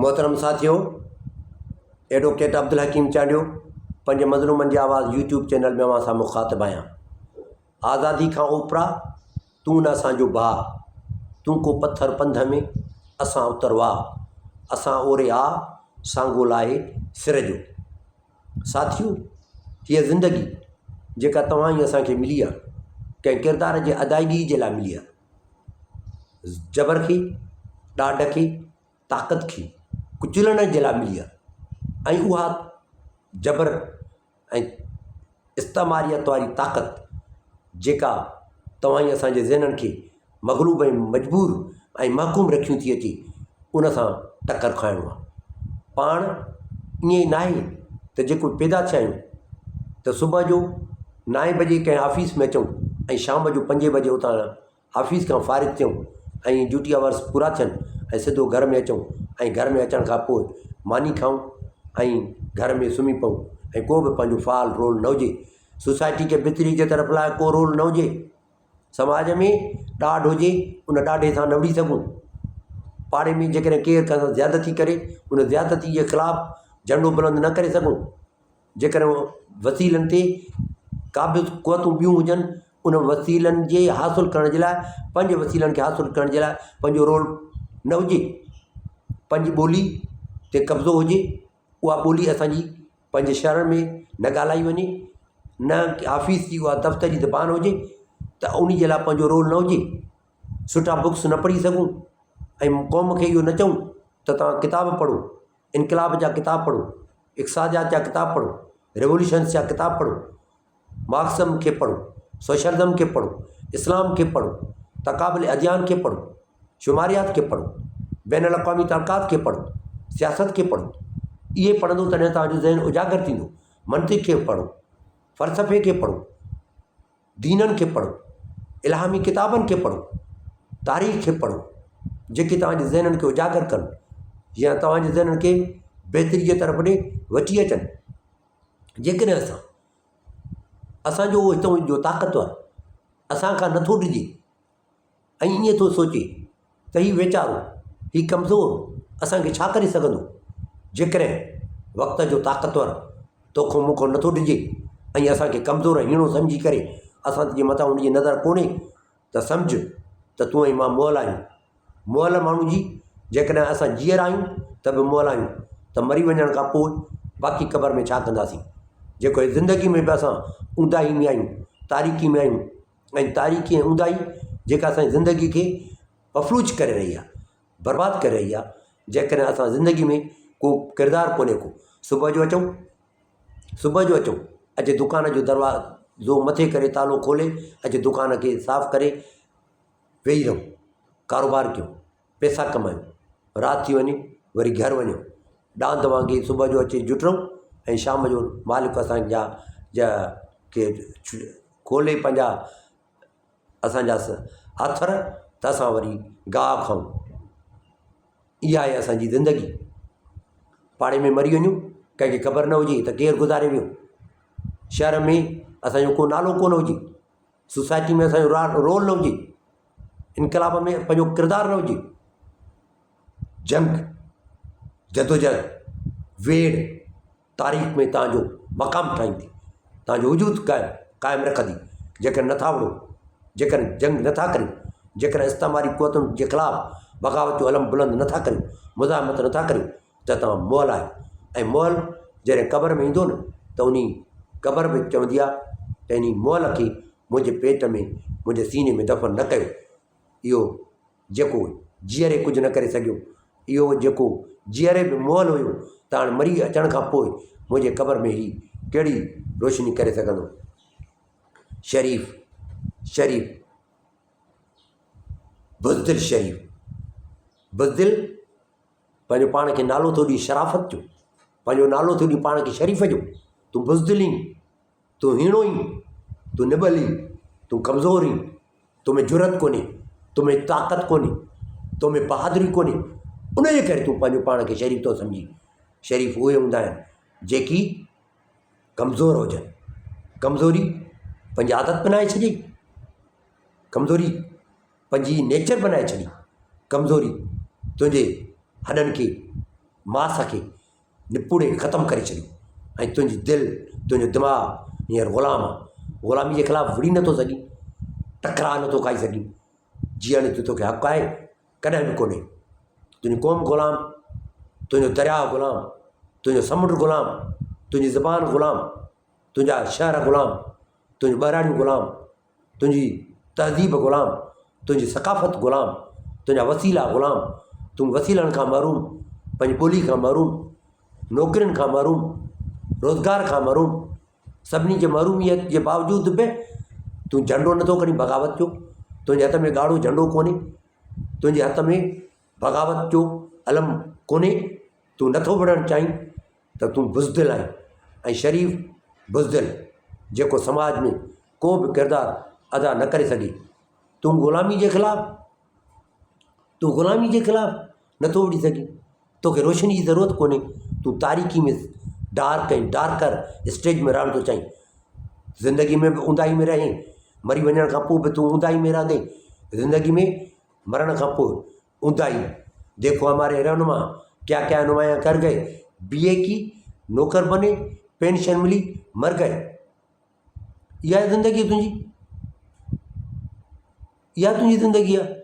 محترم ساٿيو ايڊووڪيٽ عبدالحڪيم چانڊيو پنهنجي مظلومن جي آواز يوٽيوب چينل ۾ اوهان سان مخاطب آهيان آزادي کان اوپرا تون نه اسان جو ڀاء تون ڪو پٿر پنڌ ۾ اسان اتر واء اسان اوري آ سانگو لاهي سر جو ساٿيو هيء زندگي جيڪا توهان ۽ اسان کي ملي آ ڪنهن ڪردار جي ادائگي جي لاء ملي آ جبر کي، ڏاڍ کي، طاقت کي ڪچلڻ جي لاء ملي آهي ۽ اها جبر ۽ استعماريت واري طاقت جيڪا توهان ۽ اسان جي ذهنن کي مغلوب ۽ مجبور ۽ محڪوم رکيون ٿي اچي ان سان ٽڪر کائڻو آهي. پاڻ ائين ناهي ته جيڪو پيدا ٿيا آهيون ته صبح جو نائين بجي ڪنهن آفيس ۾ اچون ۽ شام جو پنجين بجي اتان آفيس کان فارغ ٿيون ۽ ڊيوٽي آورس پورا ٿين ۽ سڌو گهر ۾ اچون ۽ گهر ۾ اچڻ کان پوء ماني کائون ۽ گهر ۾ سمهي پئون ۽ ڪو به پنهنجو فعال رول نه هجي سوسائٽي کي بهتري جي طرف لاء ڪو رول نه هجي سماج ۾ ڏاڍ هجي ان ڏاڍي سان نه وڙهي سگهون پاڙي ۾ جيڪڏهن ڪير ڪنهن سان زيادتي ڪري ان زيادتي جي خلاف جهنڊو بلند نه ڪري سگهون جيڪڏهن وسيلن تي قابض قوتون ٻيون هجن ان وسيلن جي حاصل ڪرڻ جي لاء پنهنجي وسيلن کي حاصل ڪرڻ جي لاء پنهنجو رول نه هجي پنهنجي ٻولي تي قبضو هجي اها ٻولي اسانجي پنهنجي شهر ۾ نه ڳالهائي وڃي نه آفيس جي اها دفتري زبان هجي ته ان جي لاء پنهنجو رول نه هجي سٺا بڪس نه پڙهي سگهون ۽ قوم کي اهو نه چئون ته توهان ڪتاب پڙهو انقلاب جا ڪتاب پڙهو، اقتصاديات جا ڪتاب پڙهو، ريووليوشنس جا ڪتاب پڙهو، مارڪسزم کي پڙهو، سوشلزم کي پڙهو، اسلام کي پڙهو، تقابل اديان کي پڙهو، شماريات کي پڙهو، بين الاقوامي تعلقات کي پڙهو، سياست کي پڙهو. اهي پڙهندو تڏهن توهان جو ذهن اجاگر ٿيندو. منطق کي پڙهو، فلسفي کي پڙهو. دينن کي پڙهو، الهامي ڪتابن کي پڙهو، تاريخ کي پڙهو، جيڪي توهان جي ذهنن کي اجاگر ڪن يا توهان جي ذهنن کي بهتري جي طرف ڏي وٺي اچن. جيڪڏهن اسان اسان جو هتان جو طاقتور اسان کان نٿو ڊڄي ۽ ائين ٿو سوچي ته هي ويچارو، هي ڪمزور اسان کي ڇا ڪري سگهندو؟ جيڪڏهن وقت جو طاقتور توکون مون کان نٿو ڊڄي ۽ اسان کي ڪمزور ۽ هيڻو سمجهي ڪري اسان جي مٿان هن جي نظر ڪونهي ته سمجهه ته تون ۽ مان مئل آهيون. مئل ماڻهو جي جيڪڏهن اسان جيئرا آهيون ته به مئل آهيون ته مري وڃڻ کان پوء باقي قبر ۾ ڇا ڪنداسين؟ جيڪو هي زندگي ۾ به اسان اونداهي ۾ آهيون، تاريڪي ۾ آهيون، ۽ تاريڪي ۽ اونداهي جيڪا اسان جي زندگي کي مفلوج ڪري رهي آهي برباد ڪري رهي آهي جيڪڏهن اسان زندگي ۾ ڪو ڪردار ڪونهي ڪو صبح جو اچون صبح جو اچون اچي دڪان جو دروازو مٿي ڪري تالو کولي اچي دڪان کي صاف ڪري ويهي رهون ڪاروبار ڪيون پئسا ڪمايون رات ٿي وڃي وري گهر وڃون ڏاند وانگي صبح جو اچي جٽرون ۽ شام جو مالڪ اسان جا جا کي کولي پنهنجا اسان جا آٿر ته اسان وري گاهه کائون اها آهي اسان جي زندگي پاڙي ۾ مري وڃون ڪنهن کي خبر نه هجي ته ڪير گذاري ويو شهر ۾ اسان جو ڪو نالو ڪونه هجي سوسائٽي ۾ اسان جو رول نه هجي انقلاب ۾ پنهنجو ڪردار نه هجي جنگ جدوجهد ويڙهه تاريخ ۾ توهان جو مقام ٺاهيندي توهان جو وجود قائم قائم رکندي جيڪڏهن نٿا وڙهو جيڪڏهن جنگ نٿا ڪريو جيڪڏهن استعماري قوتن جي خلاف بغاوت جو علم بلند نٿا ڪريو مزاحمت نٿا ڪريو ته توهان مئل آهيو ۽ مئل جڏهن قبر ۾ ايندو نه ته انهي قبر به چوندي آهي ته انهي مئل کي منهنجي پيٽ ۾ منهنجي سيني ۾ دفن نه ڪيو اهو جيڪو جيئري ڪجهه نه ڪري سگهيو اهو جيڪو جيئري به مئل هيو ته هاڻي مري اچڻ کان پوء منهنجي قبر ۾ هي ڪهڙي روشني ڪري سگهندو شريف شريف بزدل شريف بزدل پنهنجو پاڻ کي نالو ٿو ڏين شرافت جو، پنهنجو نالو ٿو ڏين پاڻ کي شريف جو، تون بزدل اين، تون هيڻو اين، تون نٻل اين، تون ڪمزور اين، تو ۾ جرئت ڪونهي، تو ۾ طاقت ڪونهي، تو ۾ بهادري ڪونهي، ان جي ڪري تون پنهنجو پاڻ کي شريف ٿو سمجهين. شريف اهي هوندا آهن جيڪي ڪمزور هجن. ڪمزوري پنهنجي عادت بنائي ڇڏي، ڪمزوري پنهنجي نيچر بنائي ڇڏي. ڪمزوري تنهنجي هڏن کي ماس کي نپوڙي ختم ڪري ڇڏيو ۽ تنهنجي دل تنهنجو دماغ هينئر غلام آ. غلامي جي خلاف وڙهي نٿو سگهين، ٽڪراء نٿو کائي سگهين، جيئڻ جو توکي حق آهي؟ ڪڏهن به ڪونهي. تنهنجي قوم غلام، تنهنجو درياء غلام، تنهنجو سمنڊ غلام، تنهنجي زبان غلام، تنهنجا شهر غلام، تنهنجون ٻهراڙيون غلام، تنهنجي تهذيب غلام، تنهنجي ثقافت غلام، تنهنجا وسيلا غلام، تون وسيلن کان محروم، پنهنجي ٻولي کان محروم، نوڪرين کان محروم، روزگار کان محروم، سڀني جي محروميت جي باوجود به تون جهنڊو نٿو کڻين بغاوت جو، تنهنجي هٿ ۾ ڳاڙهو جهنڊو ڪونهي، تنهنجي هٿ ۾ بغاوت جو علم ڪونهي، تون نٿو وڙهڻ چاهين ته تون بزدل آهين ۽ شريف بزدل جيڪو سماج ۾ ڪو به ڪردار ادا نه ڪري سگهي. تون غلامي جي خلاف تون غلامي جي خلاف نٿو وڙهي سگهين. توکي روشني جي ضرورت ڪونهي. تون تاريڪي ۾ ڊارڪ ۽ ڊارڪر اسٽيج ۾ رهڻ ٿو چاهين. زندگي ۾ به اونداهي ۾ رهين، مري وڃڻ کان پوء به تون اونداهي ۾ رهندين. زندگي ۾ مرڻ کان پوء اونداهي. ديکو هماري رهنما ڪيا ڪيا نمايان ڪر گئي. بي اي ڪي، نوڪر بني، پينشن ملي، مر گئي. اها زندگي تنهنجي اها تنهنجي زندگي آهي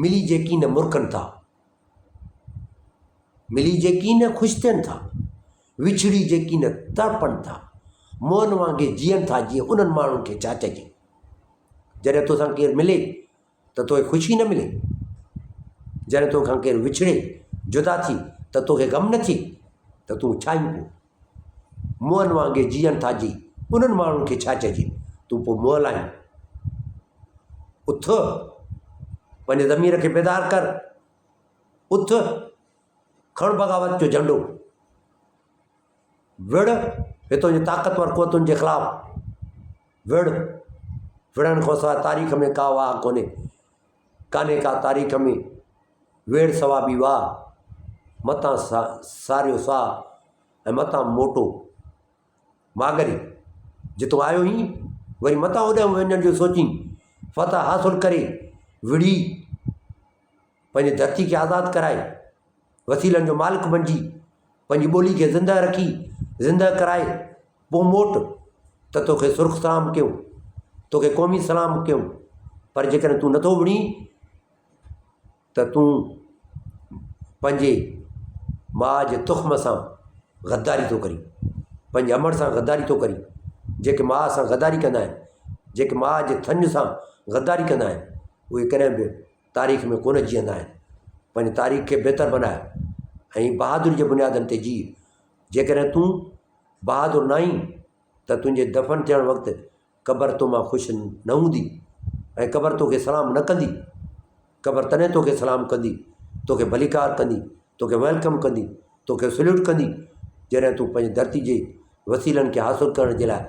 ملي جيڪي نه مرڪن ٿا ملي جيڪي نه خوش ٿين ٿا وڇڙي جيڪي نه تڙپن ٿا مئن وانگي جيئن ٿا جيئن انهن ماڻهن کي ڇا چئجي جڏهن توسان ڪير ملي ته توکي خوشي نه ملي، جڏهن تو کان ڪير وڇڙي، جدا ٿي، ته توکي غم نه ٿئي ته تون ڇا آهين پوء؟ مئن وانگي جيئن ٿا جي، انهن ماڻهن کي ڇا چئجي؟ تون پوء مئل آهين. اٿ، پنهنجي ضمير کي بيدار ڪر. اٿ، کڻ بغاوت جو جهنڊو. وڙهه هتان جي طاقتور قوتن جي خلاف وڙهه وڙهڻ کان سواء تاريخ ۾ ڪا واهه ڪونهي ڪانهي ڪا تاريخ ۾ ويڙهه سوا ٻي واهه متان ساريو ساهه ۽ متان موٽو ماڳري جتو آيو هئين وري متان اوڏانهن وڃڻ جو سوچين فتح حاصل ڪري وڙهي پنهنجي ڌرتي کي آزاد ڪرائي وسيلن جو مالڪ بنجي پنهنجي ٻولي کي زنده رکي زنده ڪرائي پوء موٽ ته توکي سرخ سلام ڪيون توکي قومي سلام ڪيون پر جيڪڏهن تون نٿو وڙهين ته تون پنهنجي ماء جي تخم سان غداري ٿو ڪرين پنهنجي امڙ سان غداري ٿو ڪرين جيڪي ماء سان غداري ڪندا آهن جيڪي ماء جي ٿڃ سان غداري ڪندا آهن اهي ڪڏهن به تاريخ ۾ ڪونه جيئندا آهن. پنهنجي تاريخ کي بهتر بناء ۽ بهادري جي بنيادن تي جيء. جيڪڏهن تون بهادر ناهين ته تنهنجي دفن ٿيڻ وقت قبر تو مان خوش نه هوندي ۽ قبر توکي سلام نه ڪندي. قبر تڏهن توکي سلام ڪندي، توکي ڀليڪار ڪندي، توکي welcome ڪندي، توکي سليوٽ ڪندي جڏهن تون پنهنجي ڌرتي جي وسيلن کي حاصل ڪرڻ جي لاء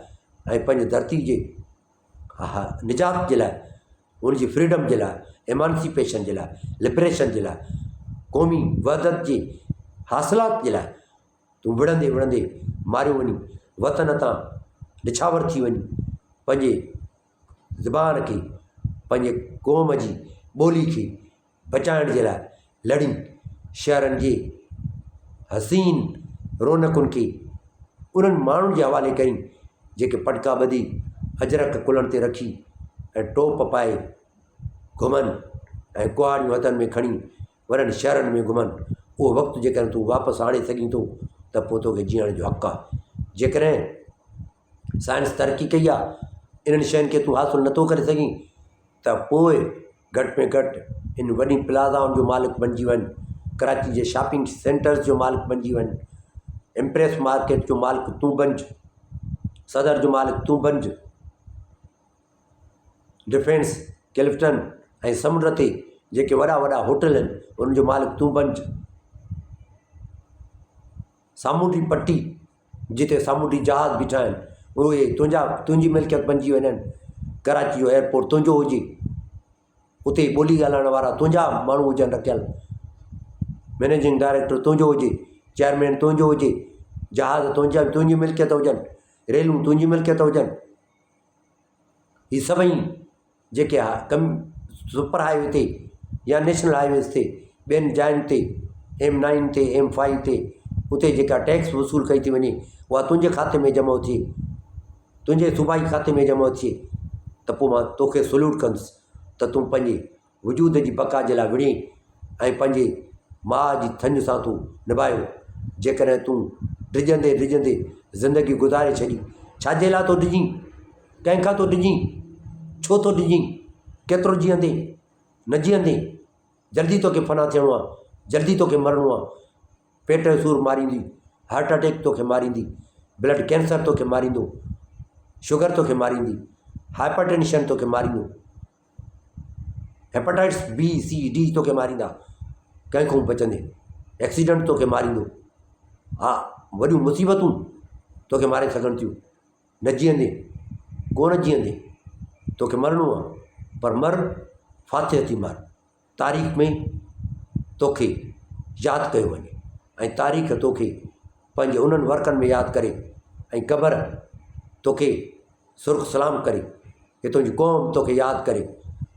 ۽ پنهنجي ڌرتي جي نجات جي لاء، ان جي فريڊم جي لاء، ايمانسيپيشن جي لاء، لبريشن جي لاء، قومي وحدت جي حاصلات جي لاء تون وڙهندي وڙهندي ماريو وڃين، وطن تان نڇاور ٿي وڃين، پنهنجي زبان کي، پنهنجي قوم جي ٻولي کي بچائڻ جي لاء لڙين، شهرن جي حسين رونقن کي انهن ماڻهن جي حوالي ڪرين، جيڪي پٽڪا ٻڌي، اجرڪ ڪلهن تي رکي ۽ ٽوپ پائي گهمن ۽ ڪهاڙيون هٿن ۾ کڻي وڏن شهرن ۾ گهمن. اهو وقت جيڪڏهن تون واپس آڻي سگهين ٿو ته پوء توکي جيئڻ جو حق آهي. جيڪڏهن سائنس ترقي ڪئي آهي، انهن شين کي تون حاصل نٿو ڪري سگهين ته پوء گهٽ ۾ گهٽ ان وڏين پلازائن جو مالڪ بنجي وڃ، ڪراچي جي شاپنگ سينٽرز جو مالڪ بنجي وڃ، ايمپريس مارڪيٽ جو مالڪ تون بنج، صدر جو مالڪ تون بنج، ڊفينس، ڪلفٽن ۽ سمنڊ تي جيڪي وڏا وڏا هوٽل آهن انهن جو مالڪ تون بنج، سامونڊي پٽي جتي سامونڊي جهاز بيٺا آهن اهي تنهنجا تنهنجي ملڪيت بنجي وڃن ڪراچي جو ايئرپورٽ تنهنجو هجي اتي ٻولي ڳالهائڻ وارا تنهنجا ماڻهو هجن رکيل مئنيجنگ ڊائريڪٽر تنهنجو هجي چيئرمين تنهنجو هجي جهاز تنهنجا تنهنجي ملڪيت هجن ريلون تنهنجي ملڪيت هجن هي سڀئي جيڪي ڪم سپر هاء وي تي يا نيشنل هاء ويز تي ٻين جاين تي ايم نائن تي ايم فائيو تي اتي جيڪا ٽيڪس وصول ڪئي ٿي وڃي اها تنهنجي کاتي ۾ جمع ٿئي تنهنجي صوبائي کاتي ۾ جمع ٿئي ته پوء مان توکي سلوٽ ڪندس ته تون پنهنجي وجود جي بقا جي لاء وڙهين ۽ پنهنجي ماء جي ٿڃ سان تون نڀايو. جيڪڏهن تون ڊڄندي ڊڄندي زندگي گذاري ڇڏي، ڇا جي لاء ٿو ڊڄين؟ ڪنهن کان ٿو ڊڄين؟ ڇو ٿو ڊڄين؟ ڪيترو جيئندين؟ نه جيئندين؟ جلدي توکي فنا ٿيڻو آهي، جلدي توکي مرڻو آهي. پيٽ جو سور ماريندي، هارٽ اٽيڪ توکي ماريندي، بلڊ ڪينسر توکي ماريندو، شگر توکي ماريندي، هائپر ٽينشن توکي ماريندو. هيپاٽائٽس بي سي ڊي توکي ماريندا ڪنهن کان بچندي ايڪسيڊنٽ توکي ماريندو ها وڏيون مصيبتون توکي ماري سگهن ٿيون نه جيئندي ڪونه جيئندي توکي مرڻو آهي پر مر فاتح ٿي مر تاريخ ۾ توکي ياد ڪيو وڃي ۽ تاريخ توکي پنهنجي انهن ورقن ۾ ياد ڪري ۽ قبر توکي سرخ سلام ڪري ڪي تنهنجي قوم توکي ياد ڪري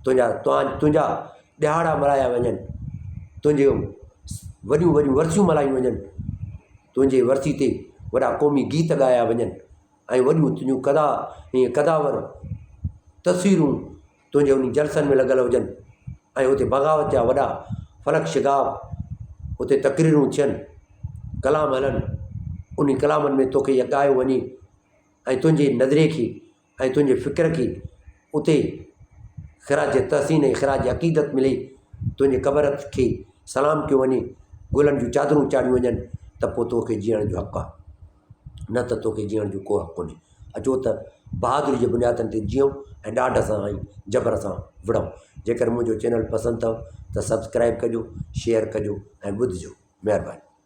تنهنجا تنهنجا ڏهاڙا ملهايا وڃن تنهنجون وڏيون وڏيون ورسيون ملهايون وڃن تنهنجي ورسي تي وڏا قومي گيت ڳايا وڃن ۽ وڏيون تنهنجون قدا ائين قداور تصويرون تنهنجي انهن جلسن ۾ لڳل هجن ۽ اتي بغاوت جا وڏا فلڪ شگاف اتي تقريرون ٿين ڪلام هلن انهن ڪلامن ۾ توکي اهو ڳايو وڃي ۽ تنهنجي نظريي کي ۽ تنهنجي فڪر کي اتي خراج تحسين ۽ خراج عقيدت ملي، تنهنجي قبر کي سلام ڪيو وڃي، گلن جون چادرون چاڙهيون وڃن ته پوء توکي جيئڻ جو حق آهي، نه ته توکي جيئڻ جو ڪو حق ڪونهي. اچو ته بهادري جي بنيادن تي جيئون ۽ ڏاڍ سان ۽ جبر سان وڙهون. جيڪر منهنجو چينل پسند اٿو ته سبسڪرائب ڪجو، شيئر ڪجو ۽ ٻڌجو. مهرباني.